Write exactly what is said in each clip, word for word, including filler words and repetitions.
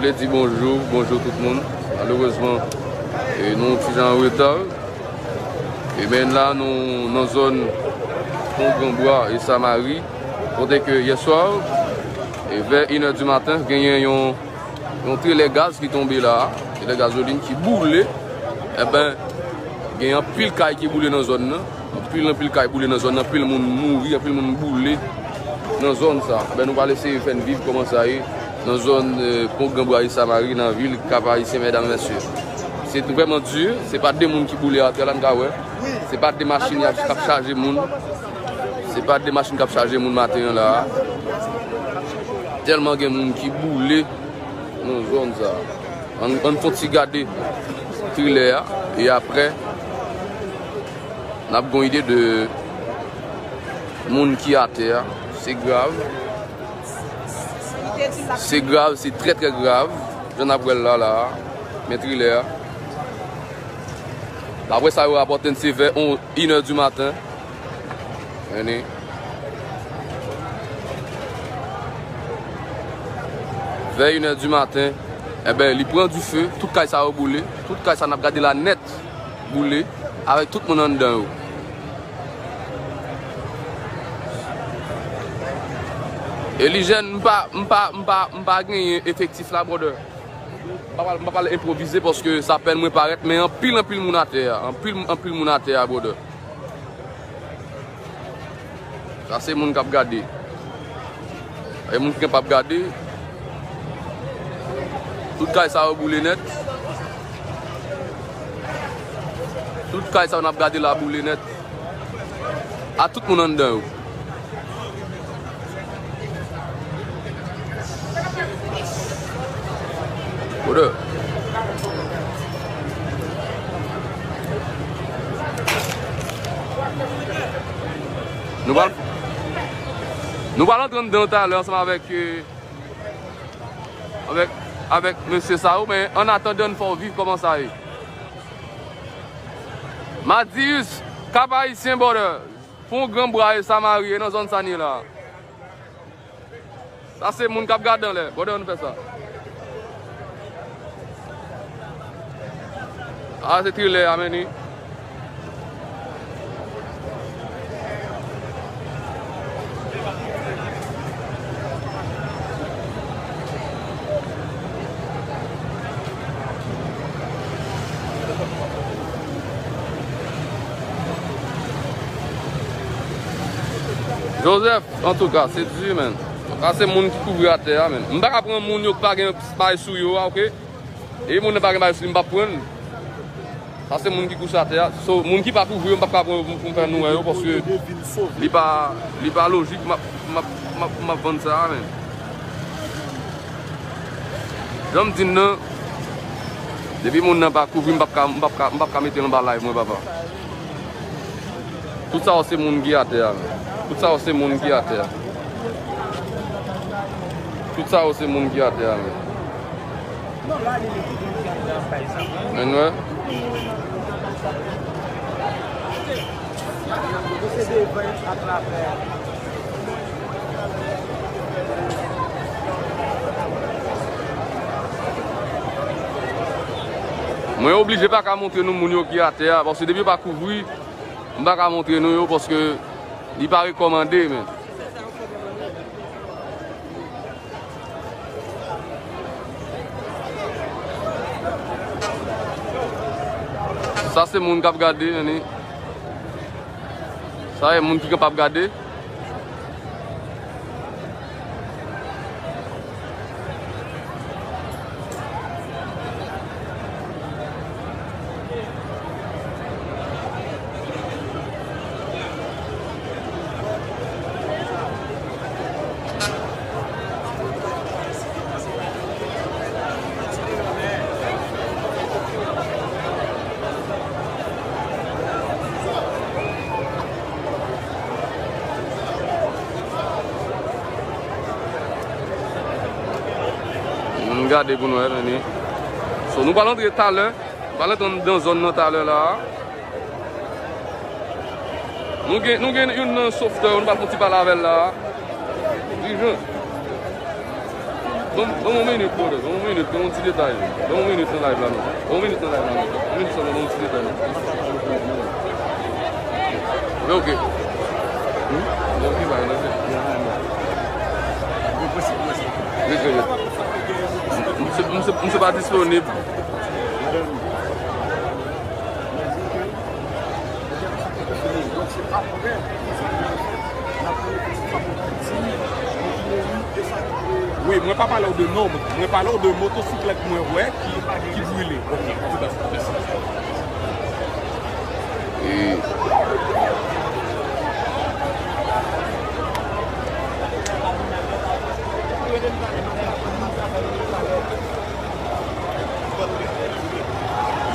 Di bonjou, bonjou tout moun. Malerezman, e, nou yon ti jan an reta. E men la, nou nan zòn Pon Gran Bwa e Samari, kote ke yè swa, e vè inè di maten, genyen yon, yon trelè gaz ki tonbe la, trelè gazolin ki boule. Enben, gen anpil kay ki boule nan zòn nan. Anpil, anpil kay boule nan zòn nan, anpil moun mouri, anpil moun boule nan zòn sa. Enben, nou pral eseye fè n viv kòman sa ye nan zòn, eh, Pon Gran Bwa e Samari, nan vil Kap Ayisyen, medam, mesye. Se vrèman di, se pa de moun ki boule atè la, n ka wè. Se pa de machin y ap, k ap chaje moun. Se pa de machin k ap chaje moun maten an la. Tèlman gen moun ki boule nan zòn sa. Ann, ann fon ti gade trilè a, e aprè, n ap gon ide de moun ki atè a. Se grav. Se grav, se trè, trè grav. Jan n ap wè l la, la a. Men trilè a. Daprè sa yo rapòte n, se vè on, inè di maten. Tande. Vè inè di maten, enben, li pran dife, tout kay sa yo boule, tout kay sa n ap gade la nèt boule, avèk tout moun anndan yo. Elijèn, m pa, m pa, m pa, m pa genyen efektif la, brother. M pa pral, m pa pral enpwovize paske sa pèn mwen parèt, men anpil, anpil moun atè a. Anpil, anpil moun atè a, brother. Sa se moun k ap gade. E moun ki p ap gade. Tout kay sa yo boule nèt. Tout kay sa yo n ap gade la boule nèt. A tout moun anndan yo. Brother. Nou pral, nou pral antre anndan talè ansanm avèk, euh, avèk, avèk mesye sa yo, men annatandan, n fè w viv kòman sa ye. Madius, Kap Ayisyen, brother. Pon Gran Bwa e Samari, e nan zòn sa n ye la. Sa se moun k ap gade anlè. Gade nou fè sa. A, se trilè a, men ni. Joseph, antouka, se di, men. Sa se moun ki kouvri atè a, men. M pa ka pran moun yo ki pa gen bagay sou yo a, oke? E moun nan pa gen bagay sou li, m p ap pran l. Sa se moun ki kouche atè a. So, moun ki pa kouvri yo, m p ap ka pran yo pou, pou m fè nou wè yo, paske li pa, li pa lojik, m ap, m ap, m ap, m ap vann sa a, men. Jan m di n nan, depi moun nan pa kouvri, m p ap ka, m p ap ka, m p ap ka mete l anba live mwen, papa. Tout sa yo se moun ki atè a, men. Tout sa yo se moun ki atè a. Tout sa yo se moun ki atè a, men. Men wè. Mwen oblije pa ka montre nou moun yo ki atè a, paske depi yo pa kouvri, m pa ka montre nou yo, paske li pa rekòmande, men. Sa se moun k ap gade, men ni. Sa e moun ki kapab gade. Ann gade pou n wè, men ni. So, nou pral antre talè. Nou pral antre anndan zòn nan talè la a. Nou gen, nou gen youn nan softè yo, nou pral fè yon ti pale avè l la a. Dijan. Ban m yon minit, brother. Ban m yon minit, ban m yon ti detay. Ban m yon minit nan live la, non. Ban m yon minit nan live la, non. Yon minit sèlman, ban m yon ti detay, non. Men ok. Hmm? Bon, ok, bye, merci. Vite, vite. Misye, misye, misye pa disponib. Wi, mwen pa pale w de non, mwen pale w de motosiklèt mwen wè ki, ki brile. Ok, tout à fait. Mèsi. E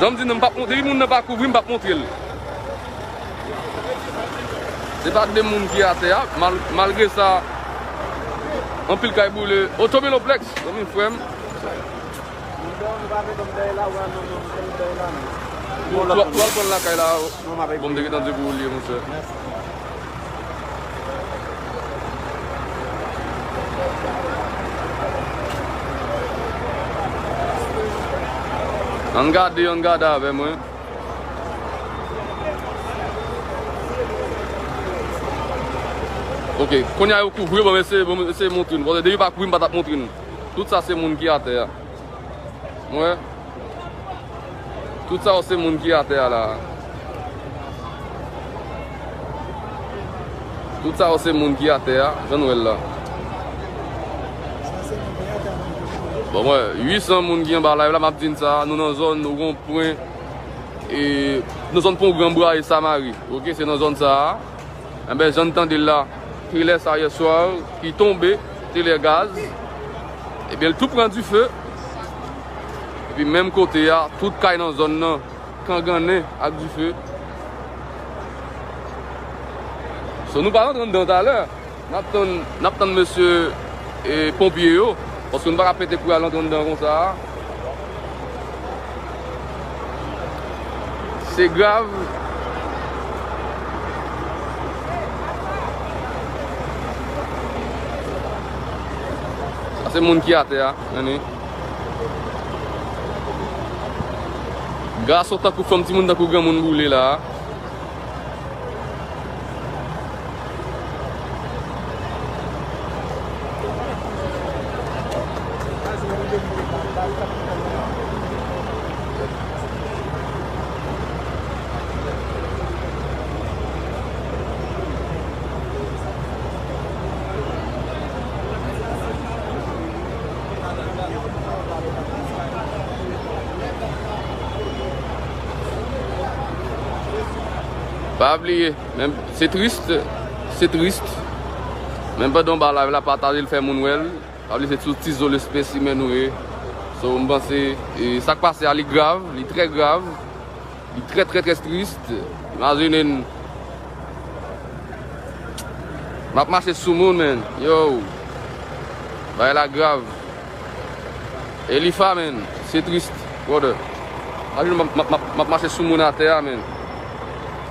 Jan m di nou, m p ap montre, depi moun nan pa kouvri, m p ap montre l. Se pa de moun ki atè a, mal-, malgre sa, anpil kay boule. Otomeloplex, zanmi m, frè m. Ou, ou, ou al pran l lakay la. Bon, m te gentan di pou ou li ye, monchè. Ann gade, ann gade avè mwen. Ok, kounye a yo kouvri, bon, m eseye, bon, m eseye montre nou. Paske depi yo pa kouvri, m pa t ap montre nou. Tout sa se moun ki atè a. Mwen. Tout sa yo se moun ki atè a la. Tout sa yo se moun ki atè a, jan nou wè l la. Bon, mwen, uit san moun ki anba live la, m ap di n sa, nou nan zòn Ronpwen, e, nan zòn Pon Gran Bwa e Samari. Ok, se nan zòn sa a. Enben, jan n tande l la, telè sa yè swa ki tonbe, telè gaz. Ebyen, l tou pran dife. Epi menm kote a, tout kay nan zòn nan kangannen ak dife. So, nou pral antre anndan talè. N ap tann, n ap tann mesye, e, ponpye yo, paske nou pa ka pete kouri al antre anndan konsa a. Se grav. Sa se moun ki atè a, anni. Gason tankou fanm, timoun tankou granmoun boule la a. Pa bliye, men se tris, se tris. Men pandan w ba live la, pataje l, fè moun wè l. Pa bliye se sou Ti Zo le spécimen nou ye. So, m panse, e, sa k pase a, li grav, li trè grav. Li trè, trè, trè tris. Imajine n. M ap mache sou moun, men. Yo. Bagay la grav. Elifa, men. Se tris, brother. Imajine m ap, m ap, m ap, m ap mache sou moun atè a, men.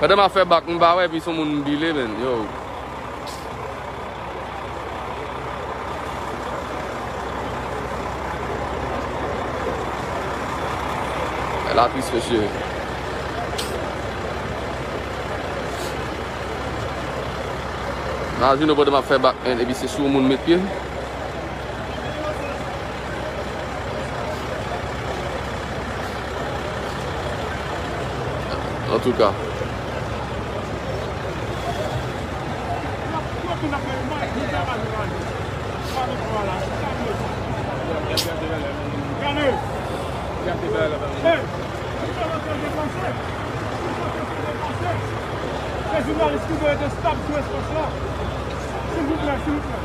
Pandan m ap fè bak, m pa wè, epi se yon moun m bile, men. Yo. Bagay la tris, mesye. Imajine w pandan m ap fè bak, men, epi se sou yon moun m met pye. Antouka. Se jounalis ki dwe rete stab sou espas la. Silvouplè, silvouplè.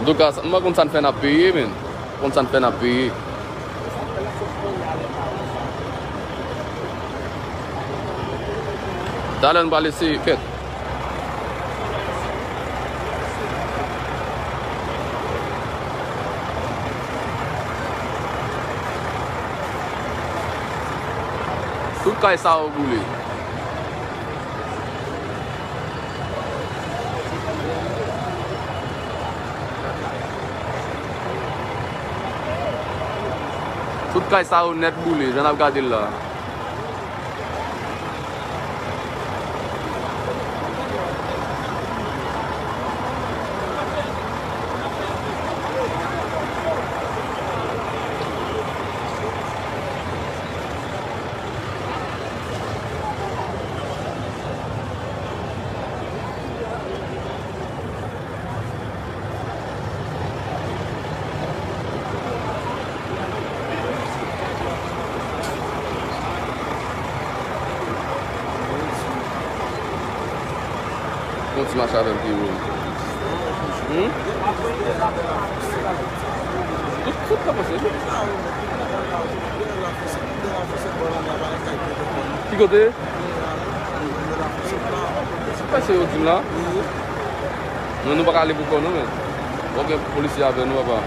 Antouka, m pa konn sa n fè n ap peye, men. M pa konn sa n fè n ap peye. Talè n pral eseye fèt. Tout kay sa yo boule. Tout kay sa yo nèt boule, jan n ap gade l la. Yon ti mache avè m, Piwo. Hmm? Tout, tout sa pase. Ki kote? Sa se yo di m la? Men nou pa ka ale pou kò nou, men. Bon, gen polisye avè nou, papa.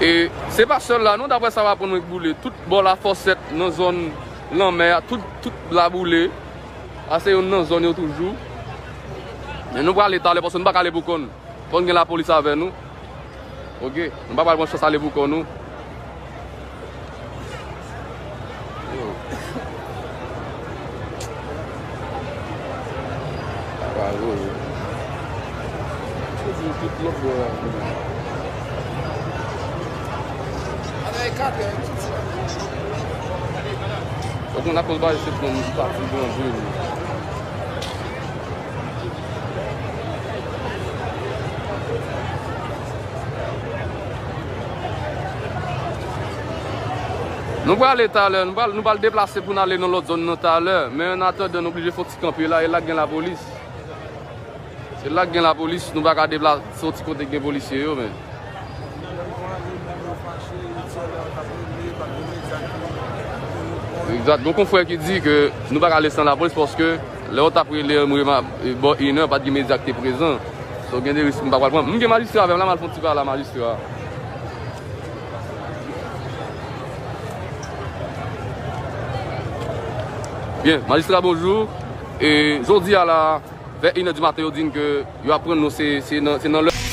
E se pa sèl la, non, daprè sa w aprann mwen k boule. Tout bò Lafòsèt, nan zòn lanmè a, tout, tout la boule. A se youn nan zòn yo toujou. Men nou prale talè, paske nou pa ka ale pou kò n. Fò n gen lapolis avè nou. Oke, nou pa pral pran chans ale pou kò nou. Yo. Sa pa vre, yo. Yo di tout lòt bò la. Fòk nou akoz ba se pran pati granje. Nou prale talè, nou pral, nou pral deplase pou n ale nan lòt zòn nan talè, men an atandan nou oblije fè yon ti kanpe la, e la k gen lapolis. Se la k gen lapolis, nou pa ka deplase soti kote k gen polisye yo, men. Egzat. Gon konfrè ki di ke nou pa ka ale san lapolis paske lè yo t ap rele m, bò inè, pa t gen medya ki te prezan. So, gen de risk m pa pral pran. M gen majistra avè m la, m al fè yon ti pale a majistra. Byen, majistra, bonjou. E jodi a la, vè inè di maten, yo di n ke yo ap pran nou, se, se nan, se nan lè.